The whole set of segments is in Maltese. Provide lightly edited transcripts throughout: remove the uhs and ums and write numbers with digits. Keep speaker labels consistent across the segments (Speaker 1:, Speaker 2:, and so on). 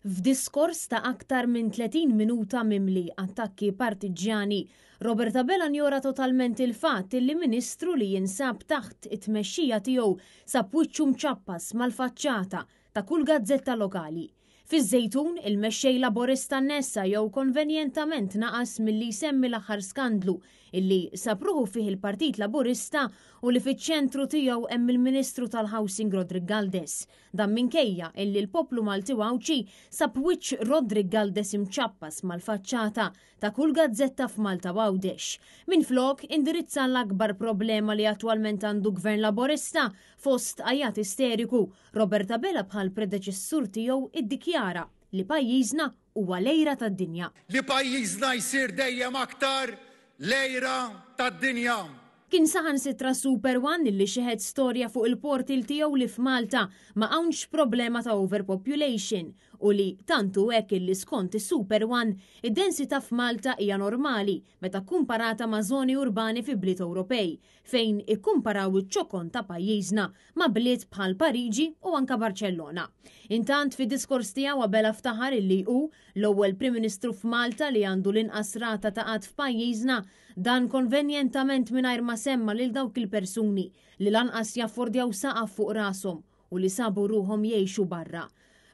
Speaker 1: F'diskors ta' aktar minn 30 minuta mimli attakki partiġġjani, Robert Abela njora totalment il-fatt illi Ministru li jinsab taħt it-tmexxija tiegħu sab wiċċu mċappas mal-faċċata ta' kull gazzetta lokali. Fiż-Żejtun, il-Mexxej Laburista nesa jew konvenjentament naqas milli jsemmi l-aħħar skandlu illi sab ruħu fih il-Partit Laburista u li fiċ-ċentru tiegħu hemm il-Ministru tal-Housing Roderick Galdes. Dan minkejja illi l-poplu Malti u Għawdxi sab wiċċ Roderick Galdes imċappas mal-faċċata ta' kull gazzetta f'Malta u Għawdex. Minflok, indirizza l-akbar problema li attwalment għandu Gvern Laburista fost għajat isteriku, Robert Abela bħal predeċessur tiegħu iddikjara li pajjiżna huwa l-għira tad-dinja.
Speaker 2: Li pajjiżna jsir dejjem aktar l-għira tad-dinja.
Speaker 1: Kien saħansitra Super One li xehed storja fuq il-portal tiegħu li f'Malta ma hawnx problema ta' overpopulation u li tant hu hekk illi skont is-Super One id-densità f'Malta hija normali meta kkumparata ma' żoni urbani fi bliet Ewropej fejn ikkumparaw iċ-ċokon ta' pajjiżna ma' bliet bħal Pariġi u anka Barċellona. Intant fid-diskors tiegħu Abela ftaħar illi hu l-ewwel Prim Ministru f'Malta li għandu l-inqas rata ta' qgħad f'pajjiżna, dan konvenjentament mingħajr ma semma lil dawk il-persuni li lanqas jaffordjaw saqaf fuq rashom u li sabu ruħhom jgħixu barra.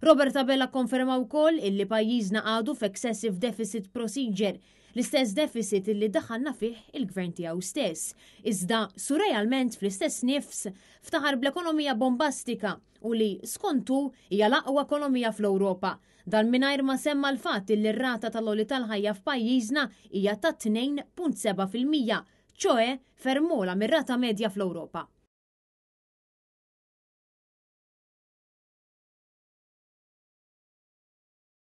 Speaker 1: Robert Abela kkonferma wkoll illi pajjiżna għadu f'excessive deficit procedure, l-istess deficit illi daħalna fih il-gvern tiegħu stess. Iżda surrealment fl-istess nifs ftaħar bl-ekonomija bombastika u li skont hu hija l-aqwa ekonomija fl-Ewropa. Dan mingħajr ma semma l-fatt illi r-rata tal-għoli tal-ħajja f'pajjiżna hija ta' 2.7%, ċoe ferm ogħla mir-rata medja fl-Ewropa.